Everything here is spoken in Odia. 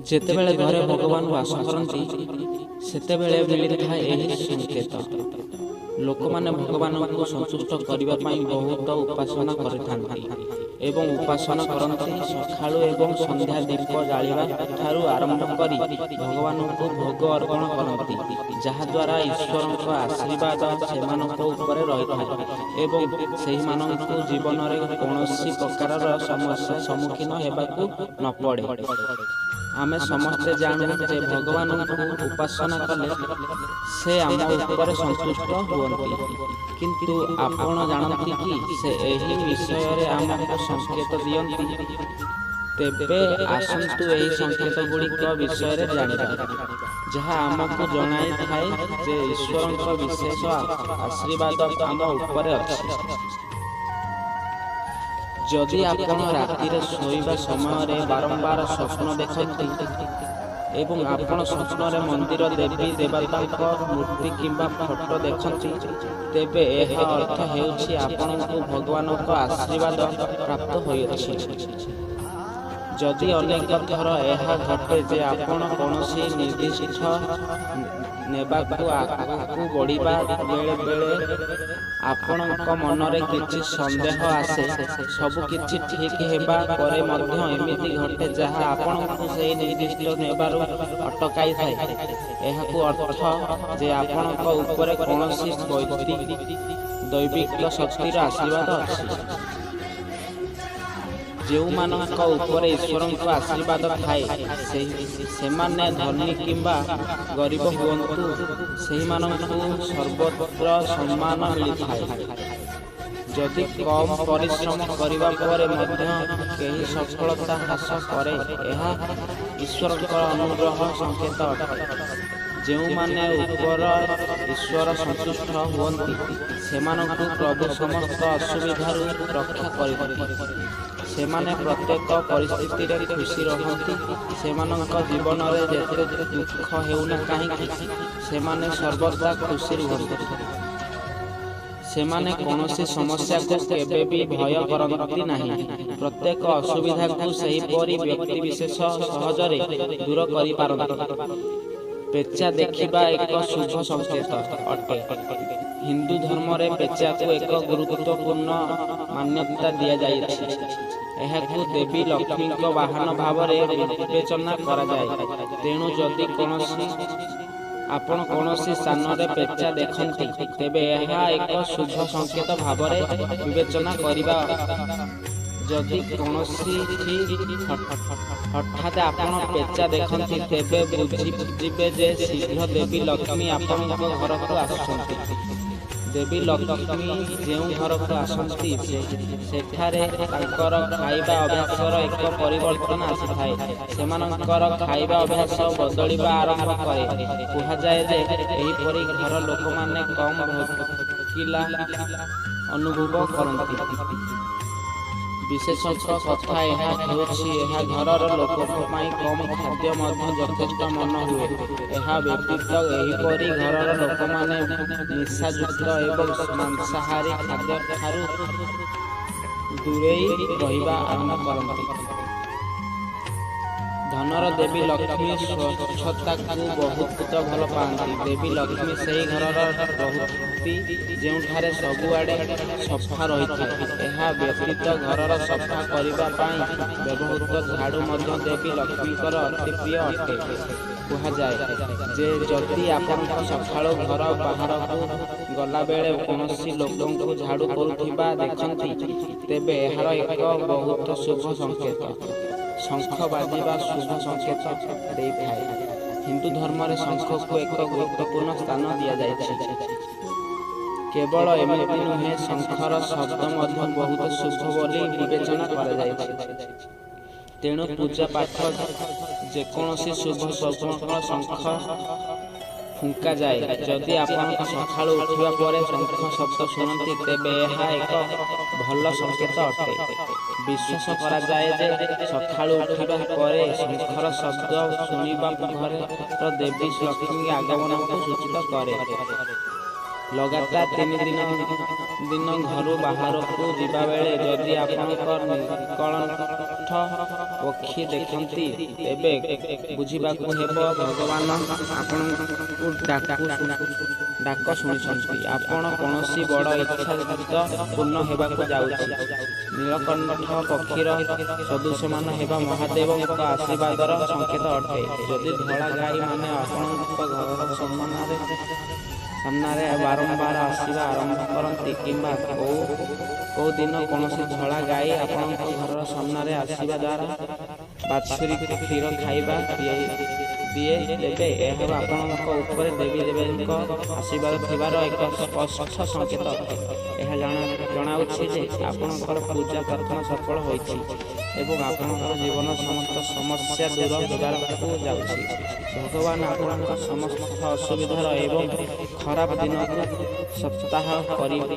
ଯେତେବେଳେ ଘରେ ଭଗବାନ ବାସ କରନ୍ତି, ସେତେବେଳେ ମିଳିଥାଏ ଏହି ସଂକେତ। ଲୋକମାନେ ଭଗବାନଙ୍କୁ ସନ୍ତୁଷ୍ଟ କରିବା ପାଇଁ ବହୁତ ଉପାସନା କରିଥାନ୍ତି ଏବଂ ଉପାସନା କରନ୍ତି। ସକାଳୁ ଏବଂ ସନ୍ଧ୍ୟା ଦୀପ ଜାଳିବା ଠାରୁ ଆରମ୍ଭ କରି ଭଗବାନଙ୍କୁ ଭୋଗ ଅର୍ପଣ କରନ୍ତି, ଯାହାଦ୍ୱାରା ଈଶ୍ୱରଙ୍କ ଆଶୀର୍ବାଦ ସେମାନଙ୍କ ଉପରେ ରହିଥାଏ ଏବଂ ସେହିମାନଙ୍କୁ ଜୀବନରେ କୌଣସି ପ୍ରକାରର ସମସ୍ୟା ସମ୍ମୁଖୀନ ହେବାକୁ ନ ପଡ଼େ। ଆମେ ସମସ୍ତେ ଜାଣୁ ଯେ ଭଗବାନଙ୍କୁ ଉପାସନା କଲେ ସେ ଆମ ଉପରେ ସନ୍ତୁଷ୍ଟ ହୁଅନ୍ତି। କିନ୍ତୁ ଆପଣ ଜାଣନ୍ତି କି ସେ ଏହି ବିଷୟରେ ଆମକୁ ସଂକେତ ଦିଅନ୍ତି? ତେବେ ଆସନ୍ତୁ ଏହି ସଂକେତ ଗୁଡ଼ିକ ବିଷୟରେ ଜାଣିବା, ଯାହା ଆମକୁ ଜଣାଇଥାଏ ଯେ ଈଶ୍ୱରଙ୍କ ବିଶେଷ ଆଶୀର୍ବାଦ ଆମ ଉପରେ ଅଛି। ଯଦି ଆପଣ ରାତିରେ ଶୋଇବା ସମୟରେ ବାରମ୍ବାର ସ୍ୱପ୍ନ ଦେଖନ୍ତି ଏବଂ ଆପଣ ସ୍ୱପ୍ନରେ ମନ୍ଦିର, ଦେବୀ ଦେବତାଙ୍କ ମୂର୍ତ୍ତି କିମ୍ବା ଫଟୋ ଦେଖନ୍ତି, ତେବେ ଏହା ଅର୍ଥ ହେଉଛି ଆପଣଙ୍କୁ ଭଗବାନଙ୍କ ଆଶୀର୍ବାଦ ପ୍ରାପ୍ତ ହୋଇଅଛି। ଯଦି ଅନେକ ଥର ଏହା ଘଟେ ଯେ ଆପଣ କୌଣସି ନିର୍ଦ୍ଦିଷ୍ଟ ନେବାକୁ ଆଗକୁ ବଢ଼ିବା ବେଳେ ଆପଣଙ୍କ ମନରେ କିଛି ସନ୍ଦେହ ଆସେ, ସବୁକିଛି ଠିକ୍ ହେବା ପରେ ମଧ୍ୟ ଏମିତି ଘଟେ ଯାହା ଆପଣଙ୍କୁ ସେହି ନିର୍ଦ୍ଦିଷ୍ଟ ନେବାରୁ ଅଟକାଇଥାଏ, ଏହାକୁ ଅର୍ଥ ଯେ ଆପଣଙ୍କ ଉପରେ କୌଣସି ଦୈବିକ ଶକ୍ତିର ଆଶୀର୍ବାଦ ଅଛି। ଯେଉଁମାନଙ୍କ ଉପରେ ଈଶ୍ୱରଙ୍କ ଆଶୀର୍ବାଦ ଥାଏ, ସେମାନେ ଧନୀ କିମ୍ବା ଗରିବ ହୁଅନ୍ତୁ, ସେହିମାନଙ୍କୁ ସର୍ବତ୍ର ସମ୍ମାନ ମିଳିଥାଏ। ଯଦି କମ୍ ପରିଶ୍ରମ କରିବା ପରେ ମଧ୍ୟ କେହି ସଫଳତା ହାସଲ କରେ, ଏହା ଈଶ୍ୱରଙ୍କ ଅନୁଗ୍ରହ ସଂକେତ ଅଟେ। ଯେଉଁମାନେ ଉପରେ ଈଶ୍ୱର ସନ୍ତୁଷ୍ଟ ହୁଅନ୍ତି, ସେମାନଙ୍କୁ ପ୍ରଭୁ ସମସ୍ତ ଅସୁବିଧାରୁ ରକ୍ଷା କରନ୍ତି। ସେମାନେ ପ୍ରତ୍ୟେକ ପରିସ୍ଥିତିରେ ଖୁସି ରହନ୍ତି। ସେମାନଙ୍କ ଜୀବନରେ ଯେତେ ଦୁଃଖ ହେଉନା କାହିଁକି, ସେମାନେ ସର୍ବଦା ଖୁସି ରୁହନ୍ତି। ସେମାନେ କୌଣସି ସମସ୍ୟାକୁ କେବେ ବି ଭୟ କରନ୍ତି ନାହିଁ। ପ୍ରତ୍ୟେକ ଅସୁବିଧାକୁ ସେହିପରି ବ୍ୟକ୍ତିବିଶେଷ ସହଜରେ ଦୂର କରିପାରନ୍ତି। ପେଚା ଦେଖିବା ଏକ ଶୁଭ ସଂକେତ ଅଟେ। ହିନ୍ଦୁ ଧର୍ମରେ ପେଚାକୁ ଏକ ଗୁରୁତ୍ୱପୂର୍ଣ୍ଣ ମାନ୍ୟତା ଦିଆଯାଇଛି। ଏହାକୁ ଦେବୀ ଲକ୍ଷ୍ମୀଙ୍କ ବାହନ ଭାବରେ ବିବେଚନା କରାଯାଏ। ତେଣୁ ଯଦି ଆପଣ କୌଣସି ସ୍ଥାନରେ ପେଚା ଦେଖନ୍ତି, ତେବେ ଏହା ଏକ ଶୁଭ ସଂକେତ ଭାବରେ ବିବେଚନା କରିବା। ଯଦି କୌଣସିଠି ହଠାତ୍ ଆପଣ ପେଚା ଦେଖନ୍ତି, ତେବେ ବୁଝିଯିବେ ଯେ ଶୀଘ୍ର ଦେବୀ ଲକ୍ଷ୍ମୀ ଆପଣଙ୍କ ଘରକୁ ଆସୁଛନ୍ତି। ଦେବୀ ଲକ୍ଷ୍ମୀ ଯେଉଁ ଘରକୁ ଆସନ୍ତି, ସେଠାରେ ତାଙ୍କର ଖାଇବା ଅଭ୍ୟାସର ଏକ ପରିବର୍ତ୍ତନ ଆସିଥାଏ। ସେମାନଙ୍କର ଖାଇବା ଅଭ୍ୟାସ ବଦଳିବା ଆରମ୍ଭ କରେ। କୁହାଯାଏ ଯେ ଏହିପରି ଘର ଲୋକମାନେ କମ୍ ଭୋକିଲା ଅନୁଭବ କରନ୍ତି। ବିଶେଷ କଥା ଏହା ହେଉଛି, ଏହା ଘରର ଲୋକଙ୍କ ପାଇଁ କମ୍ ଖାଦ୍ୟ ମଧ୍ୟ ଯଥେଷ୍ଟ ମନେ ହୁଏ। ଏହା ବ୍ୟତୀତ ଏହିପରି ଘରର ଲୋକମାନେ ନିଶାଯୁକ୍ତ ଏବଂ ମାଂସାହାରୀ ଖାଦ୍ୟଠାରୁ ଦୂରେଇ ରହିବା ଆରମ୍ଭ କରନ୍ତି। ଧନର ଦେବୀ ଲକ୍ଷ୍ମୀ ସ୍ୱଚ୍ଛତାକୁ ବହୁତ ଭଲ ପାଆନ୍ତି। ଦେବୀ ଲକ୍ଷ୍ମୀ ସେହି ଘରର ରହନ୍ତି ଯେଉଁଠାରେ ସବୁଆଡ଼େ ସଫା ରହିଥାଏ। ଏହା ବ୍ୟତୀତ ଘରର ସଫା କରିବା ପାଇଁ ବ୍ୟବହୃତ ଝାଡୁ ମଧ୍ୟ ଦେବୀ ଲକ୍ଷ୍ମୀଙ୍କର ଅତି ପ୍ରିୟ ଅଟେ। କୁହାଯାଏ ଯେ ଯଦି ଆପଣ ସକାଳୁ ଘର ବାହାରକୁ ଗଲାବେଳେ କୌଣସି ଲୋକଙ୍କୁ ଝାଡୁ କରୁଥିବା ଦେଖନ୍ତି, ତେବେ ଏହାର ଏକ ବହୁତ ଶୁଭ ସଂକେତ। ଶଙ୍ଖ ବାଜିବା ଶୁଭ ସଂକେତ ଦେଇଥାଏ। ହିନ୍ଦୁ ଧର୍ମରେ ଶଙ୍ଖକୁ ଏକ ଗୁରୁତ୍ୱପୂର୍ଣ୍ଣ ସ୍ଥାନ ଦିଆଯାଇଛି। କେବଳ ଏମିତି ନୁହେଁ, ଶଙ୍ଖର ଶବ୍ଦ ମଧ୍ୟ ବହୁତ ଶୁଭ ବୋଲି ବିବେଚନା କରାଯାଇଛି। ତେଣୁ ପୂଜା ପାଠ, ଯେକୌଣସି ଶୁଭ ଶଙ୍ଖ ଫୁଙ୍କାଯାଏ। ଯଦି ଆପଣ ସକାଳୁ ଉଠିବା ପରେ ଶଙ୍ଖ ଶବ୍ଦ ଶୁଣନ୍ତି, ତେବେ ଏହା ଏକ ଭଲ ସଂକେତ ଅଟେ। ବିଶ୍ୱାସ କରାଯାଏ ଯେ ସକାଳୁ ଉଠିବା ପରେ ଶଙ୍ଖର ଶବ୍ଦ ଶୁଣିବା ଘରର ଦେବୀ ଲକ୍ଷ୍ମୀଙ୍କ ଆଗମନକୁ ସୂଚିତ କରେ। ଲଗାତାର 3 ଦିନ ଘରୁ ବାହାରକୁ ଯିବାବେଳେ ଯଦି ଆପଣଙ୍କ ପକ୍ଷୀ ଦେଖନ୍ତି, ତେବେ ବୁଝିବାକୁ ହେବ ଭଗବାନ ଆପଣଙ୍କୁ ଡାକ ଶୁଣିଛନ୍ତି। ଆପଣ କୌଣସି ବଡ଼ ଇଚ୍ଛା ଜିଦ୍ଦ ପୂର୍ଣ୍ଣ ହେବାକୁ ଯାଉଛି। ନୀଳକଣ୍ଠ ପକ୍ଷୀର ସଦୃଶମାନ ହେବା ମହାଦେବଙ୍କ ଆଶୀର୍ବାଦର ସଂକେତ ଅଟେ। ଯଦି ଧଳା ଗାଈମାନେ ଆପଣଙ୍କ ଘରର ସାମ୍ନାରେ ବାରମ୍ବାର ଆସିବା ଆରମ୍ଭ କରନ୍ତି କିମ୍ବା କେଉଁ କେଉଁ ଦିନ କୌଣସି ଧଳା ଗାଈ ଆପଣଙ୍କ ଘରର ସାମ୍ନାରେ ଆସିବା ଦ୍ୱାରା ବାଛୁରୀକୁ କ୍ଷୀର ଖାଇବା ଦିଏ, ତେବେ ଏହା ଆପଣଙ୍କ ଉପରେ ଦେବୀଦେବୀଙ୍କ ଆଶୀର୍ବାଦ ଥିବାର ଏକ ସ୍ପଷ୍ଟ ସଂକେତ ଅଟେ। ଏହା ଜଣାଉଛି ଯେ ଆପଣଙ୍କର ପୂଜା ପ୍ରାର୍ଥନା ସଫଳ ହୋଇଛି ଏବଂ ଆପଣଙ୍କର ଜୀବନର ସମସ୍ତ ସମସ୍ୟା ଦୂର ହେବାକୁ ଯାଉଛି। ଭଗବାନ ଆପଣଙ୍କ ସମସ୍ତ ଅସୁବିଧାର ଏବଂ ଖରାପ ଦିନକୁ ସପ୍ତାହ କରିବେ।